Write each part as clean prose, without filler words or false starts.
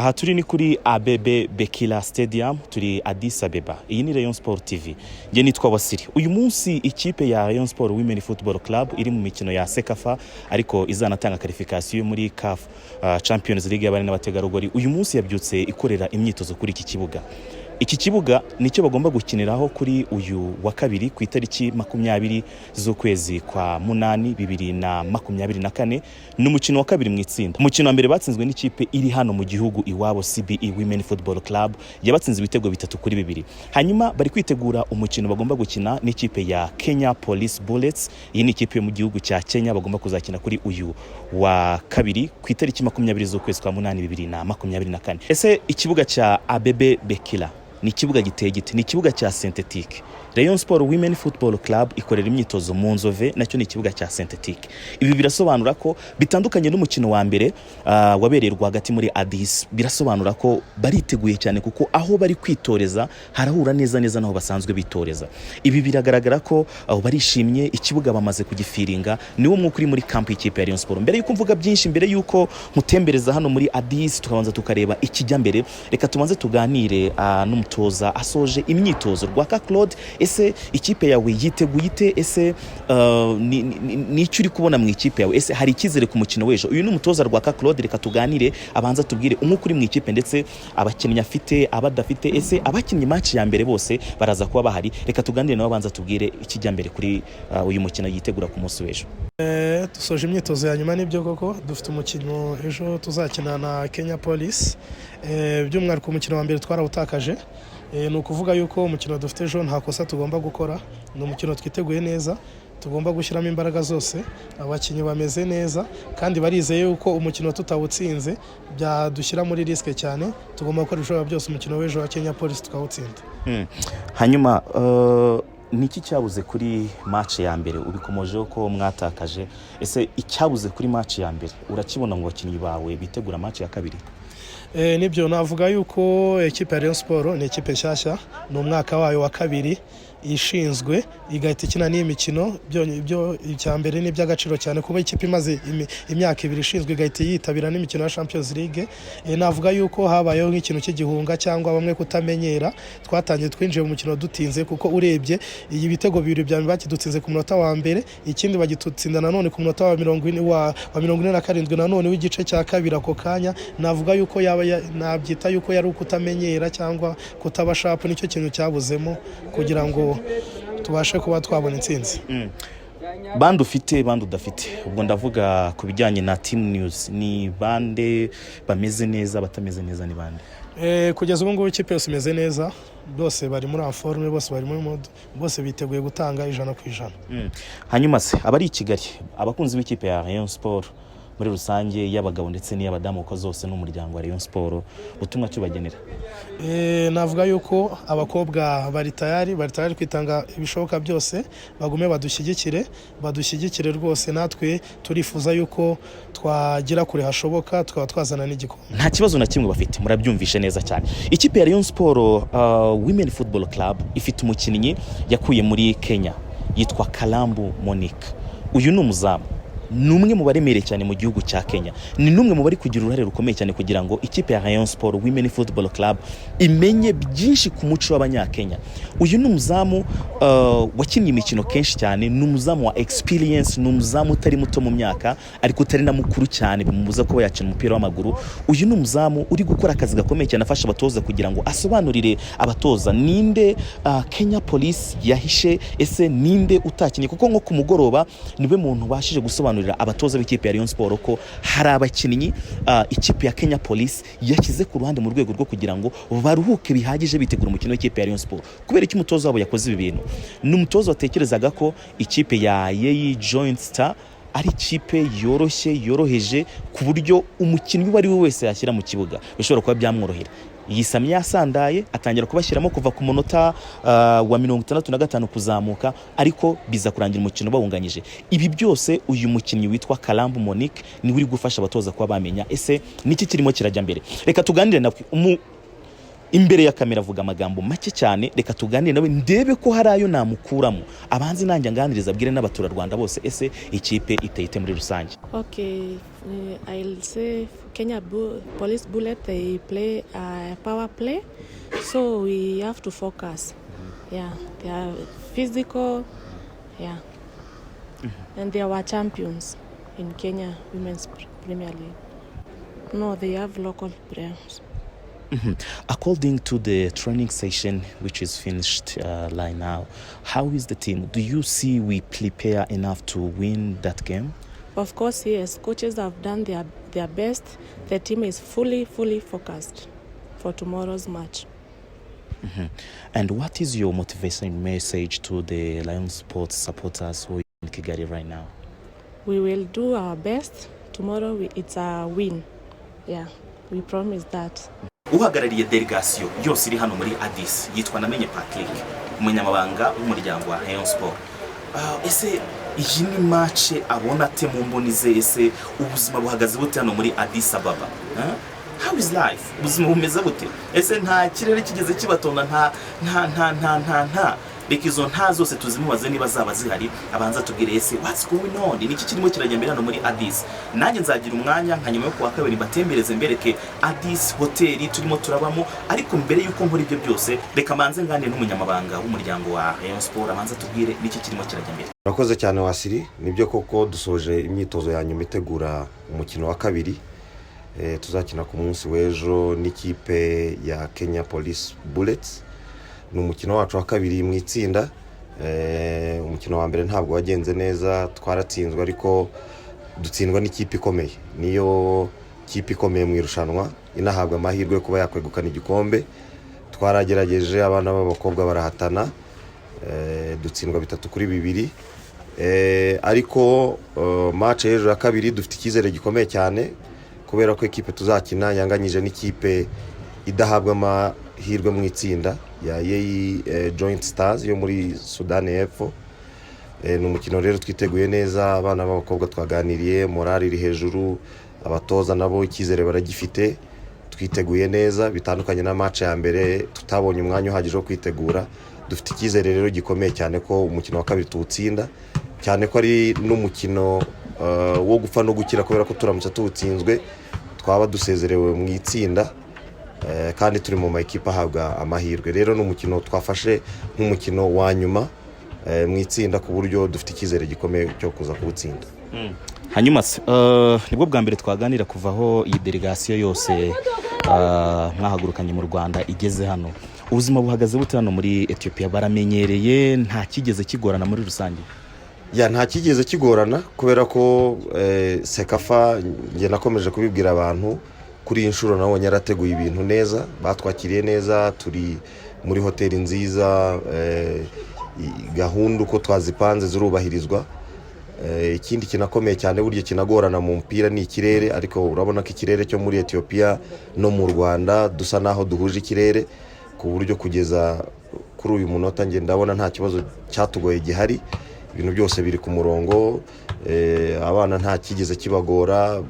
Aha turi ni kuri Abebe Bikila Stadium, turi Addis Abeba. Iyi ni Rayon Sport TV. Njye nitwa Wasiri. Uyu munsi ikipe ya Rayon Sport Women Football Club iri mu mikino ya CECAFA, ariko izanatanga qualification muri CAF Champions League y'abari n'abategarugori. Uyu munsi yabyutse ikorera imyitozo kuri iki kibuga. Iki kibuga nicyo bagomba gukiniraho kuri uyu wa kabiri, ku itariki 20 z'ukwezi kwa munani 2024. Ni umukino wa kabiri mu itsinda. Umukino wa mbere batsinzwe n'ikipe iri hano mu gihugu iwabo, CBE Women Football Club, yabatsinze ibitego 3-2. Hanyuma bari kwitegura umukino bagomba gukina n'ikipe ya Kenya Police Bullets. Iyi ni ikipe yo mu gihugu cya Kenya, bagomba kuzakina kuri uyu wa kabiri ku itariki 20 z'ukwezi kwa munani 2024. Ese ikibuga cya Abebe Bikila ni ikibuga giteye gite? Ni ikibuga cya synthétique. Rayon Sport Women Football Club ikorera imyitozo mu Nzove, nacyo ni ikibuga cya synthétique. Ibi birasobanura ko bitandukanye n'umukino wa mbere wabereye rwagati muri Addis. Birasobanura ko bariteguye cyane, kuko aho bari kwitoreza harahura neza neza n'aho basanzwe bitoreza. Ibi biragaragara ko barishimye, ikibuga bamaze kugifiringa. Niwo mwuka uri muri camp y'ikipe ya Rayon Sport. Mbere yuko mvuga byinshi, mbere yuko nkutembereza hano muri Addis, tukabanza tukareba ikijya mbere, reka tubanze tuganire n'umutoza asoje imyitozo, Rwaka Claude. Ese ikipe yawe yiteguye ite? Ese ni icyo uri kubona mu ikipe yawe? Ese hari icyizere ku mukino w'ejo? Uyu ni umutoza Rwaka Claude. Reka tuganire, abanza tubwire umwuka uri mu ikipe, ndetse abakinnyi afite, abadafite. Ese abakinnyi match ya mbere bose baraza kuba bahari? Reka tuganire nabo, abanza tubwire ikijya mbere kuri uyu mukino yitegura ku munsi w'ejo. Dusoje imyitozo ya nyuma. Nibyo koko, dufite umukino ejo tuzakina na Kenya Police. By'umwihariko umukino wa mbere twarawutakaje. Ni ukuvuga yuko umukino dufite ejo nta kosa tugomba gukora. Ni umukino twiteguye neza, tugomba gushyiramo imbaraga zose. Abakinnyi bameze neza kandi barizeye yuko umukino tutawutsinze byadushyira muri risque cyane. Tugomba gukora ibishoboka byose, umukino w'ejo wa Kenya Police tukawutsinda. Hanyuma ni iki cyabuze kuri match ya mbere? Ubikomojeho ko mwatakaje. Ese icyabuze kuri match ya mbere urakibona mu bakinnyi bawe bitegura match ya kabiri? Nibyo, navuga yuko ekipe ya Rayon Sport ni ekipe nshyashya, ni umwaka wayo wa kabiri ishinzwe, igahita ikina n'iyi mikino. Byo icya mbere ni iby'agaciro cyane kuba ikipe imaze imyaka 2 ishinzwe igahita yitabira n'imikino ya Champions League. Navuga yuko habayeho nk'ikintu cy'igihunga cyangwa bamwe kutamenyera. Twatangiye, twinjiye mu mukino dutinze, kuko urebye iyi bitego bibiri bya mbere bakidutsinze ku munota wa mbere, ikindi bagitutsinda nanone ku munota wa 40, wa 47 nanone w'igice cya kabiri ako kanya. Navuga yuko yaba nabyita yuko yari ukutamenyera cyangwa kutaba sharp, nicyo kintu cyabuzemo kugira ngo tubashe kuba twabona intsinzi. Bande ufite, bande udafite? Ubwo ndavuga ku bijyanye na team news, ni bande bameze neza, batameze neza ni bande? Kugeza ubu ngubu ikipe yose imeze neza, bose bari muri en forme, bose bari muri mode, bose biteguye gutanga 100%. Hanyuma se abari i Kigali, abakunzi b'ikipe ya Rayon Sport muri rusange, y'abagabo ndetse n'iy'abadamu, kuko zose n'umuryango wa Rayon Sport, ubutumwa cyo bagenera? Navuga yuko abakobwa bari tayari, bari tayari kwitanga ibishoboka byose. Bagume badushyigikire, badushyigikire rwose. Natwe turifuza yuko twagera kure hashoboka, tukaba twazana n'igikombe. Nta kibazo na kimwe bafite, murabyumvishe neza cyane. Ikipe ya Rayon Sport Women Football Club ifite umukinnyi yakuye muri Kenya yitwa Kalambu Monique. Uyu ni umuzamu, ni umwe mu baremereye cyane mu gihugu cya Kenya, ni n'umwe mu bari kugira uruhare rukomeye cyane kugira ngo ikipe ya Rayon Sport Women Football Club imenye byinshi ku muco w'Abanyakenya. Uyu ni umuzamu wakinnye imikino kenshi cyane, ni umuzamu wa experience, ni umuzamu utari muto mu myaka ariko utari na mukuru cyane bimubuza kuba yakina umupira w'amaguru. Uyu ni umuzamu uri gukora akazi gakomeye cyane, afasha abatoza kugira ngo asobanurire abatoza ninde Kenya Police yahishe, ese ninde utakinnye, kuko nko ku mugoroba niwe muntu ubashije gusobanurira abatoza b'ikipe ya Rayon Sport ko hari abakinnyi ikipe ya Kenya Police yashyize ku ruhande mu rwego rwo kugira ngo baruhuke bihagije bitegura umukino w'ikipe ya Rayon Sport. Kubera iki umutoza wabo yakoze ibi bintu? Ni umutoza watekerezaga ko ikipe ya Yeyi Joint Star ari ikipe yoroshye, yoroheje, ku buryo umukinnyi uwo ari we wese yashyira mu kibuga bishobora kuba byamworohera. Yisamye yasandaye, atangira kubashyiramo kuva ku munota wa 65 kuzamuka, ariko biza kurangira umukino bawunganyije. Ibi byose uyu mukinnyi witwa Kalambu Monique niwe uri gufasha abatoza kuba bamenya ese niki kirimo kirajya mbere. Reka tuganire nawe. Imbere ya kamera avuga amagambo make cyane. Reka tuganire nawe, ndebe ko hari ayo namukuramo, abanze nanjye anganiriza, abwire n'abaturarwanda bose ese ikipe iteye ite muri rusange. Okay, I'll say Kenya Police Bullet, they play a power play, so we have to focus. Yeah, they are physical, yeah, and they are champions in Kenya Women's Premier League. No, they have local players. According to the training session which is finished right now, how is the team? Do you see we prepare enough to win that game? Of course, yes, coaches have done their best. The team is fully, fully focused for tomorrow's match. And what is your motivation message to the Rayon Sports supporters who are in Kigali right now? We will do our best. Tomorrow it's a win. Yeah, we promise that. Uhagarariye delegasiyo yose iri hano muri Addis yitwa Namenye Patrick, umunyamabanga w'umuryango wa Rayon Sport. Ese iyi ni match abona ate mu mboni ze? Ese ubuzima buhagaze bute hano muri Addis Ababa? Huh? How is life? Ubuzima bumeze bute? Ese nta kirere kigeze kibatonda? Nta nta nta nta nta nta. Reka izo nta zose tuzimubaze niba zaba zihari, abanza tubwire ese what's going on, niki kirimo kirajya mbere hano muri Addis. Nanjye nzagira umwanya nka nyuma yo kuwa kabiri mbatembereze, mbereke Addis, hoteli turimo turabamo. Ariko mbere y'uko nkora ibyo byose, reka manze nganire n'umunyamabanga w'umuryango wa Rayon Sport, abanza tubwire niki kirimo kirajya mbere. Urakoze cyane, Wasiri. Nibyo koko, dusoje imyitozo ya nyuma itegura umukino wa kabiri tuzakina ku munsi w'ejo n'ikipe ya Kenya Police Bullets. Ni umukino wacu wa kabiri mu itsinda. Umukino wa mbere ntabwo wagenze neza, twaratsinzwe, ariko dutsindwa n'ikipe ikomeye, niyo kipe ikomeye mu irushanwa, inahabwa amahirwe yo kuba yakwegukana igikombe. Twaragerageje, abana b'abakobwa barahatana, dutsindwa 3-2. Ariko match y'ejo ya kabiri dufite icyizere gikomeye cyane, kubera ko ekipe tuzakina yanganyije n'ikipe idahabwa amahirwe mu itsinda ya Yeyi Joint Stars yo muri Sudani y'Epfo. Ni umukino rero twiteguye neza. Abana b'abakobwa twaganiriye, morale iri hejuru, abatoza nabo icyizere baragifite, twiteguye neza bitandukanye na match ya mbere tutabonye umwanya uhagije wo kwitegura. Dufite icyizere rero gikomeye cyane ko umukino wa kabiri tuwutsinda, cyane ko ari n'umukino wo gupfa no gukira, kubera ko turamutse tuwutsinzwe twaba dusezerewe mu itsinda, kandi turi mu ma ekipa ahabwa amahirwe. Rero ni umukino twafashe nk'umukino wa nyuma mu itsinda, ku buryo dufite icyizere gikomeye cyo kuza kuwutsinda. Hanyuma se, nibwo bwa mbere twaganira kuva aho iyi delegasiyo yose mwahagurukanye mu Rwanda igeze hano. Ubuzima buhagaze bute hano muri Etiyopiya? Baramenyereye? Nta kigeze kigorana muri rusange? Ya, nta kigeze kigorana, kubera ko CECAFA, njye nakomeje kubibwira abantu, kuri iyi nshuro nabonye yarateguye ibintu neza, batwakiriye neza, turi muri hoteli nziza, gahunda uko twazipanze zirubahirizwa. Ikindi kinakomeye cyane, burya kinagorana mu mupira, ni ikirere, ariko urabona ko ikirere cyo muri Etiyopiya no mu Rwanda dusa naho duhuje ikirere, ku buryo kugeza kuri uyu munota njye ndabona nta kibazo cyatugoye gihari. Ibintu byose biri ku murongo, abana nta kigeze kibagora,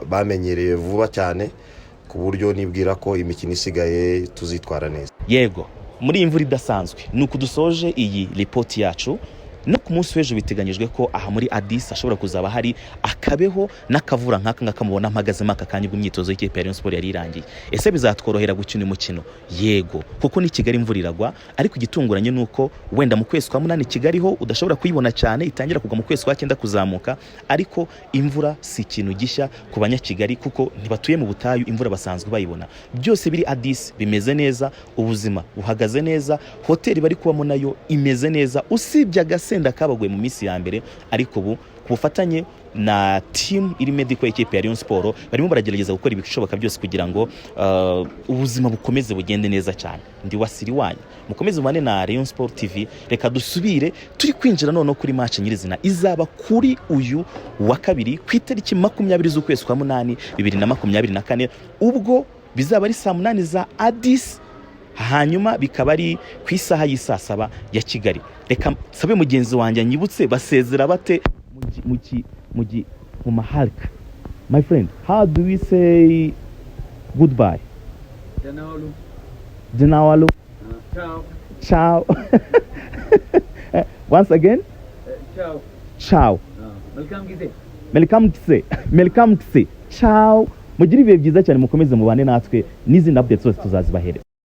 bamenyereye vuba cyane, ku buryo nibwira ko imikino isigaye tuzitwara neza. Yego, muri iyi mvura idasanzwe ni uku dusoje iyi ripoti yacu. No ku munsi w'ejo biteganyijwe ko aha muri Addis hashobora kuzaba hari akabeho n'akavura nk'aka ngaka mubona mpagazemo aka kanya ubwo imyitozo y'ikipe ya Rayon Sport yari irangiye. Ese bizatworohera gukina umukino? Yego, kuko ni Kigali imvura iragwa, ariko igitunguranye ni uko wenda mu kwezi kwa munani Kigali ho udashobora kuyibona cyane, itangira kugwa mu kwezi kwa cyenda kuzamuka. Ariko imvura si ikintu gishya ku Banyakigali, kuko ntibatuye mu butayu, imvura basanzwe bayibona. Byose biri Addis bimeze neza, ubuzima buhagaze neza, hoteli bari kubamo nayo imeze neza, usibye agasenda kabaguye mu minsi ya mbere. Ariko ubu ku bufatanye na team iri medical y'ikipe ya Rayon Sport barimo baragerageza gukora ibishoboka byose kugira ngo ubuzima bukomeze bugende neza cyane. Ndi Wasiri wanyu, mukomeze mubane na Rayon Sport TV. Reka dusubire turi kwinjira noneho kuri match nyirizina izaba kuri uyu wa kabiri ku itariki 20 z'ukwezi kwa munani 2024, ubwo bizaba ari saa 8 za Addis, hanyuma bikaba ari ku isaha y'isaa 7 ya Kigali. Reka sabe mugenzi wanjye anyibutse basezera bate mu Amharic. My friend, how do we say goodbye? ደህና ዋሉ. ደህና ዋሉ. Ciao. Ciao. Once again. Ciao. Ciao. መልካም ጊዜ. መልካም ጊዜ, መልካም ጊዜ. Ciao. Mugire ibihe byiza cyane, mukomeze mubane natwe n'izindi updates zose tuzazibahereza.